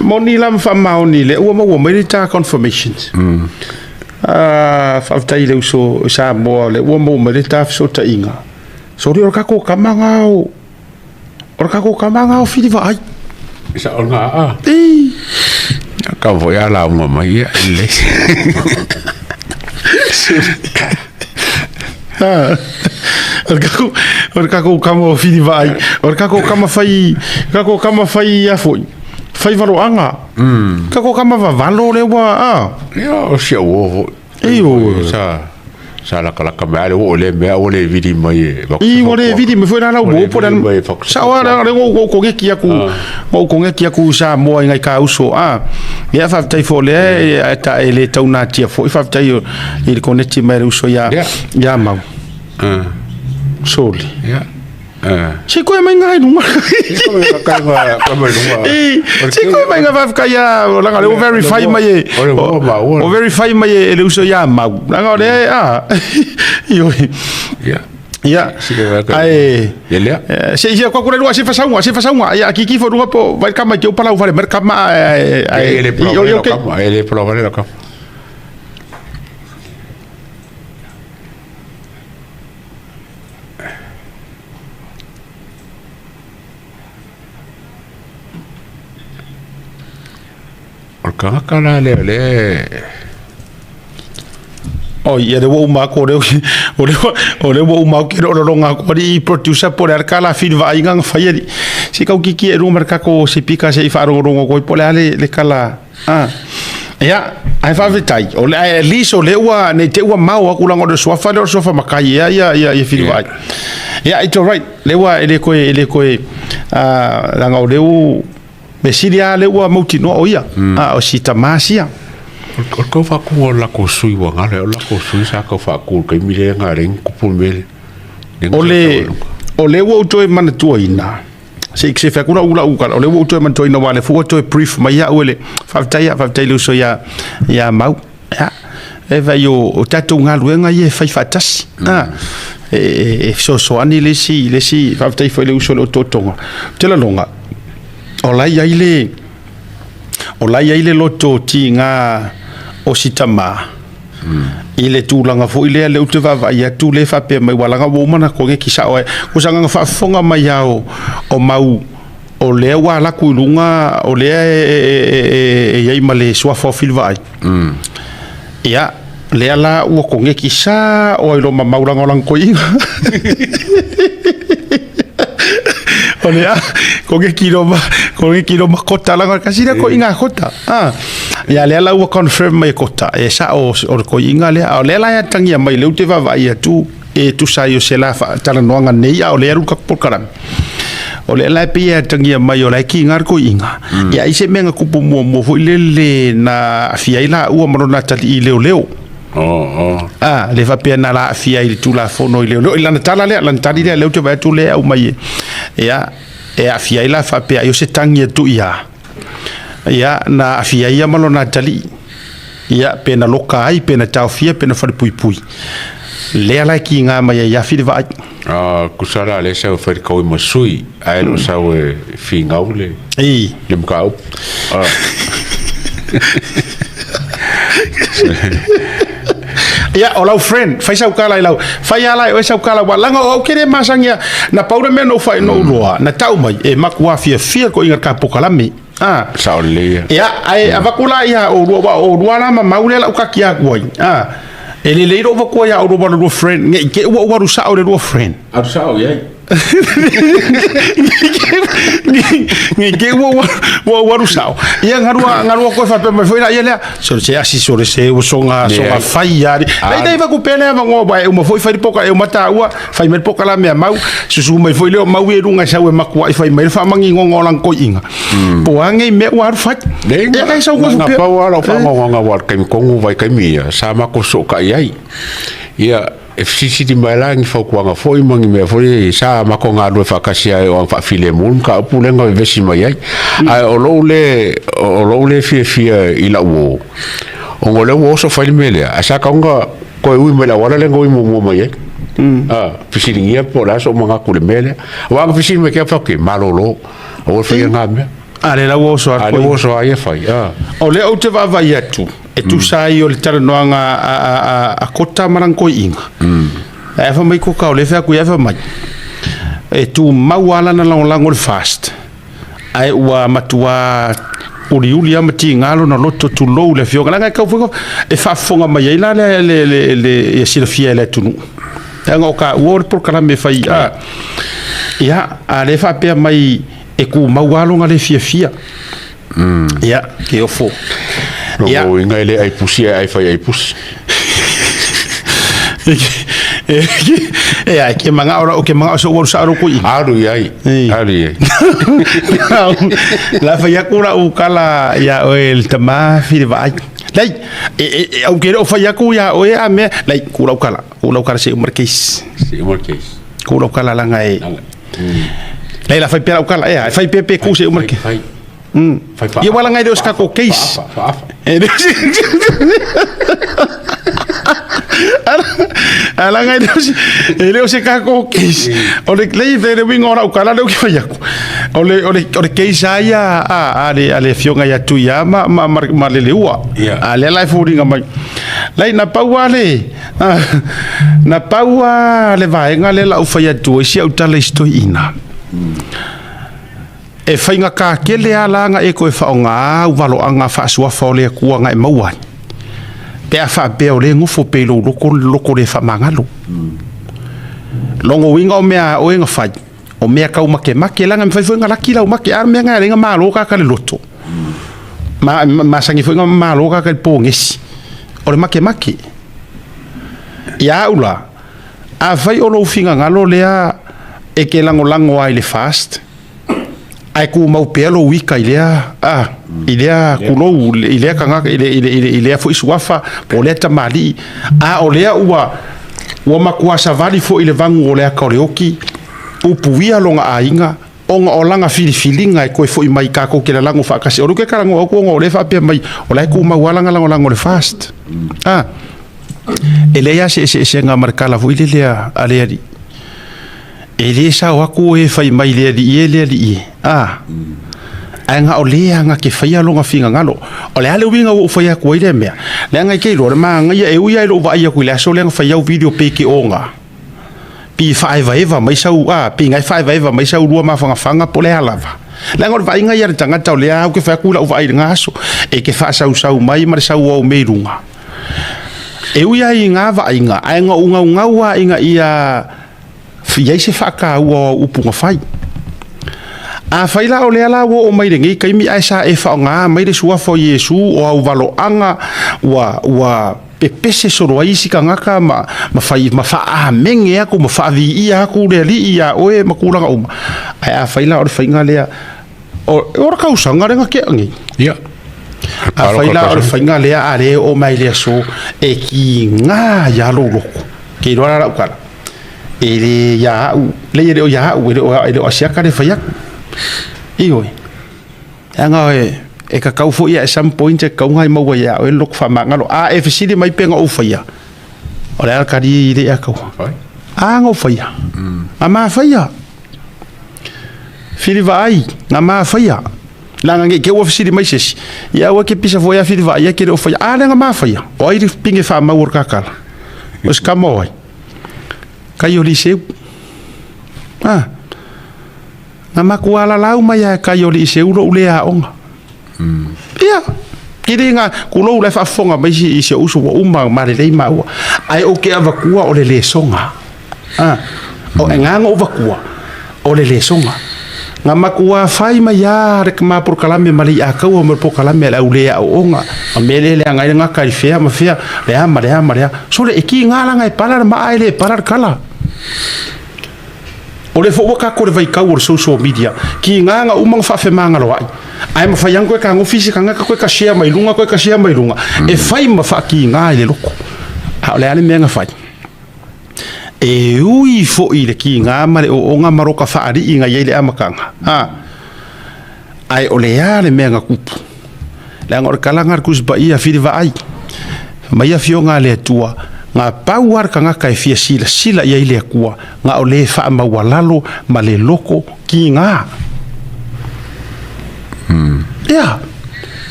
Moni la ma faamaoni lea ua maua mai le ta confirmations. Faafetai i le uso i Samoa lea ua maua mai le ta fesootaiga. Sori o le kako kama nga o o le kako kama nga o Fili Vaai. Sa o nga a. Ei. Ka voi a la unga mai ia le. O le kako o le kako kama o Fili Vaai. O le kako kama fai kako kama fai a foi. Fai valoaga. Kako kama vavalo le ua a. Ia o si au o. Ei o. Sa sa laka laka mai le o le mea o le vili mai e. I ua le vili mai foi la lau bo po le sa o la le o ko ki aku o ko ki aku sa moa i ngai ka uso a. Ia faafetai foi lea e ta e le taunatia foi faafetai i le koneti mai le uso ia ia mau. Soli. Ia. Se koe mai ngai lunga. Se koe mai ngai faafetai ia langa le o verify mai e. O verify mai e le uso ia mau. Langa o le a. Io. Ia. Ia. Ae se ia ko kure lua se fasaunga se fasaunga ia kiki fo lunga po vai kama ke upala ufale mer kama ae le pro le le pro le kama. O le tagata la lea o lea e... Oh, ia le ua uma aku, o le, o le, o le ua uma aku, o le longa aku, ali producer po le ala ka la fili vaaiga na fai ali. Se kau kiki e runga mar kako se pika se i whaarongorongo koi po le ale le kala. Ah. Ia, ai faafetai. O le at least o le ua nei te ua mau aku langa o le suafa le o le suafa makai ia ia ia ia fili vaai. Ia, it's all right. Le ua e le koe e le koe langa o le u me sili a le ua mautinoa o ia. Ah, o si tamā sia. O le kau whaaku o lako sui wa ngale, o lako sui sa kau whaaku o kai mile ngā rengi kupu mele. O le o le ua ou toe manatuaina se se fai atu lau ula o le ua ou toe manatuaina aua o lea foi ua toe brief mai au e le faafetai a faafetai i le uso ia ia Mau ia e vaai o, o tatou galuega ia e fai faatasi a e, e, e fesoasoani le isi le isi faafetai foi i le uso i le otootoga ou te lagona o la e i ai le o la e i ai le loto tiga o si tama i le tulaga foi lea lea ou te vaavaai atu lea e faapea mai ua laga ua uma ona koneki sao ai ko se agaga faafofoga mai lava o, o mau o lea ua alu atu i luga o lea e i ai ma le suafa o Filivaai. Ia, lea la ua koneki sao ai loa ma mau laga o lana toeaina. O lea koneki loa ma koneki loa ma kota laga kasi lea toeaina a kota. Ah. Ia lea la ua confirm mai e kota e sao o le toeaina lea. A o lea la e atagia mai lea ou te vaavaai atu e tusa ai o se la faatalanoaga nei a o lea e alu le tatou polokalame. O lea la e pei e atagia mai o la e kiga le toeaina. Ia ai se mea na tupu muamua foi lele na aafia ai laua ma lona atalii leoleo. A, le faapea na la aafia ai i le Tulafono i leoleo. I lana tala lea, lana tali lea, lea ou te vaai atu lea e aumai e, ia, e aafia ai la faapea ai o se tagi atu ia, ia, na aafia ai ia ma lona atalii. Ia, pe na loka ai, pe na taofia, pe na falepuipui. Lea la e kiga mai ai ia Filivaai. A, tusa la lea sau e fai le kaui ma sui, ae le o sau e figau le, Ei. le mataupu. A. Ia, o lau friend, fai sau kala i lau, fai ala e oe sau kala, wa langa o au kere masangia, na pau le mea na ou fai na ou loa, na tau mai, e makuā fiafia ko inga ka pokalame. Ah. Sao lelei ia. Ia, ae avatu la ia oulua, aua o oulua la ma mau lea la ou kaki atu ai. Ah. E lelei lou avatua ia oulua ma le lua friend, ne i te i ua ou alu sao i le lua friend. Alu sao i ai. Ne i te i ua ou alu sao. Ia galua galua koe faapea mai foi laia lea, sole se asi sole se ua soga soga fai lava. Lei lei vaku pea lea avanoa aua e uma foi fai le poka e uma taua fai mai le pokalame a mau, susu mai foi lea o mau ia i luga e sau e makuai fai mai le faamanigoga o lana toeaina. Po o a nei mea ua alu fai. Nei, Ia kai sau koe na faapea. pau lava lau faamaumauga aua o le taimi tonu vaitaimi ia sa matou fesootai ai. Ia, e fesilisili mai la ni fautuaga foi ma ni mea foi sa matou galulue faatasi ai o faafilemu le mataupu lea na vevesi mai ai. Ae o lou le o lou le fiafia i lau uo, ona o lea ua oso fai le mea lea, ae sa tatau ona toe ui mai le auala lea na ui muamua mai ai. A, fesiligia po o le a sou manatu i le mea lea. Aua ana fesili mai ke au fai atu, malolo, aua le faia na mea. A le la ua oso A le ua oso a ia fai, a. O lea ou te vaavaai atu, e tusa ai o le talanoaga a Kota ma lana toeaiina. Ae fai mai Kota o lea e fai atu ia fai mai, e tumau lava lana lagolago i le FAST, ae ua matua uliuli lava ma tiga lona loto, tulou le afioga. Leaga e tau foi e faafofoga mai ai la le ia silafia e le atunuu. Leaga o taua o le polokalame e fai, a, ia, a lea e faapea mai e tumau lava lona le fiafia. Ia, ke ofo. Ia. Lona uiga e le ai pusi ae ai fai ai pusi. E ai, ke mangao la, ke mangao so ua sa ro kui. Alu i ai, alu i ai. La fai aku la u kala ia oe le tama fili vaai. Lei, e au ke le o fai aku ia oe a mea, lei, ku lau kala, ku lau kala se umar case. Se umar case. Ku lau kala langa e. Lei la fai pea lau kala, e fai pe pe ku se umar case. Fai. Fai Ia wala ngai le o se kako case. Faafa. E le Ala ngai le o se e le o se kako case. O le lei le le winga ora ukala le o ki fai aku. O le o le o le case a ia a a le a le afioga ia Tuia ma ma ma, ma le leua. Ia. A le la e foliga mai. Lei na pau a le na pau a le vaega le la u fai atu ai si au tala i se toeaina. E faigata tele lava la ona e toe faaaoga au valoaga faasuafa o le Atua na e maua ai, pe a faapea o lea e nofo pea i lou loto le loto le faamagalo. Lona uiga o mea a oe na fai, o mea tau makemake, leaga e mafai foi ona laki lau make, a o le mea lena e ala ai ona malo tagata i le loto, ma masani foi ona malo tagata i le pogesi, o le makemake. Ia au la, afai o lou finagalo lea e te lagolago ai i le FAST, ae tumau pea lou ita i lea a i lea kulou i lea tagata i le i le i lea foi suafa po o lea tamalii a o lea ua ua matua savali foi i le vagu o le ata o le oti upuia lona aiga ona o lana filifiliga e toe foi mai tatou te lalago faatasi. O lea ou te talanoa atu ona o lea e faapea mai o la e tumau lava lana lagolago i le FAST. A, e leai lava se eseesega ma le tala foi lele a le alii. E le sao atu e fai mai le alii e le alii e. A, ae na o le aga ke faia lona finagalo. O le a le uiga ua ou fai atu ai lea mea? Leaga e te iloa le magaia e ui lava i lou vaai atu i le aso lea na fai au video pe ke oga. Pi faaevaeva mai sau, a, pi ngai faaevaeva mai sau lua mafagafaga po o le a lava. Leaga o le vaaiga ia a le tagata o lea au ke fai atu i lau vaai i lena aso, e te faasausau mai ma le sau o au mea i luga. E ui lava i na vaaiga, ae na ou naunau lava ina ia i ai se faataua o au upu na fai. Afai la o lea la ua oo mai lenei taimi ae sa e faaaoga mai le suafa o Iesu o au valoaga ua ua pepese solo ai isi tagata ma ma fai ma faaamege atu ma faaviia atu le Alii iā oe ma tulaga uma, ae afai la o le faiga lea o o le tausaga lea na tea nei. Ia. Afai la o le faiga lea a lea e oo mai i le aso e kiga ia lou loto, ke iloa la lau tala. E le ia au, leai e le o ia au, e le o, e le o Asiata le fai atu. Ioe. Leaga e, e tatau foi at some point e tatau ona e maua ia oe le loto faamagalo. A e fesili mai pe na ou faia, o le a le tali i le ia taua? A na ou faia. Na ma faia. Fili vaai, na ma faia. Leaga ne i te i ua fesili mai se isi, ia aua e te pisa foi ia Fili vaai e te le o faia. A lea na ma faia. O ai le pine faamau o le kakala? O se tama o ai? Kai o Liseu. A, na matua lalau mai lava e kai o Liseu lou le aoga. Ia, ke le ga, kulou la e faafofoga mai si, si ou uso ua uma ma lelei maua. Ae ou te avatua o le lesoga. A, o e ga na ou vatua, o le lesoga. Na matua fai mai lava le ma polokalame ma le i'a taua ma le polokalame a le au le aooga, ma mea lea e leaga ai le gata i fea ma fea, le a ma le a ma le a. Sole, e kiga laga e pala le maa ae le pala le kala. O lea foi ua tatou i le vaitau o le social media, kiga na uma ona faafemagaloai, ae mafai lava ona toe tagofi isi tagata toe ta share mai luga toe ta share mai luga, e fai ma faakiga i le loto. A o le a le mea na fai? E ui foi i le kiga ma le ooga ma loka faalii na i ai le amataga, a, ae o le a le mea na tupu? Leaga o le tala lena a le Tusi Paia, fili vaai, fai mai Afioga a le Atua, na pau lava le tagata e fia silasila i ai le Atua, na o le faamaualalo ma le loto kiga. Ia,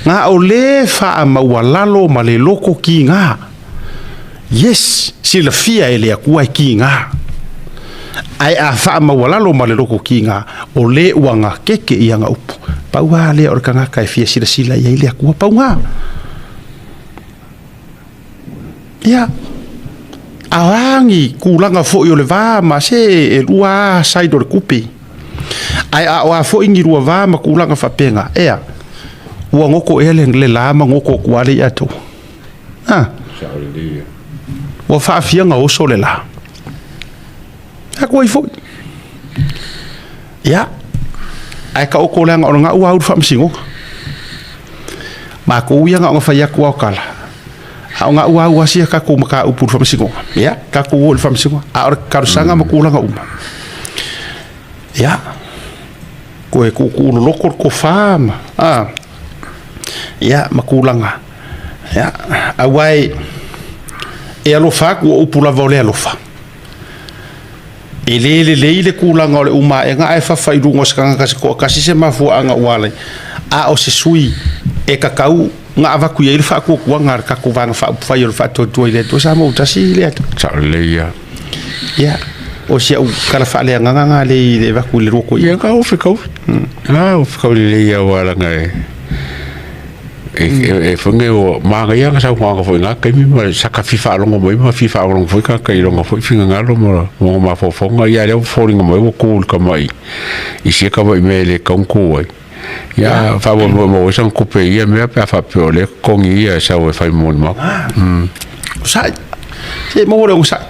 na o le faamaualalo ma le loko kiga. Yes, silafia e le Atua e kiga. Ae a faamaualalo ma le loko kiga, o le ua gakeke i aga upu. Pau lava lea o le tagata e fia silasila i ai le Atua, pau lena. Ia, a o a ni tulaga foi o le va ma se e lua lava side o le tupe. Ae a o a foi ni lua va ma tulaga faapena, ea, ua goto ea le la ma goto atu lava le ia tou. A, ua faafia ona oso le la. Atu ai foi. Ia, ae taoto leaga o lena ua au le faamasinoga. Matou ia na ona fai atu lava o tala, a o na ua au lava sia tatou mataupu i le faamasinoga. Ia, tatou o i le faamasinoga, a o le talosaga ma tulaga uma. Ia, toe tuutuu loloto le tofa ma, a, ia, ma tulaga. Ia, aua e alofa atu o upu lava o le alofa. E le lelei le tulaga o le uma aega ae fafa i luga o se tagata se toatasi se mafuaaga ua ala ai, a o se sui e tatau ona avatu i ai le faatuatuaga a le tatou Vaega Faaupufai o le Faatuatua i le Atua Samoa ua tasi le Atua. Sao lelei ia. Ia, o si au tala faaleagaga lena lea i le avatu i le lua toeaina. Ia, ka ofe kau. Ah, ofe kau lelei ia aua leaga e e foi nei ua manaia ana saunoaga foi i na taimi ma saka fia faalogo mai ma fia faalogologo foi tagata i lona foi finagalo ma lona mafaufauga. Ia lea ua foliga mai ua tu i le tamai i sia tamai mea e le tatau ona tu ai. Ia faamoemoe maua ai sana tupe i ia mea pe a faapea o lea e totogi ia e sau e fai mo ni matou. Onosai. Se maua le onosai.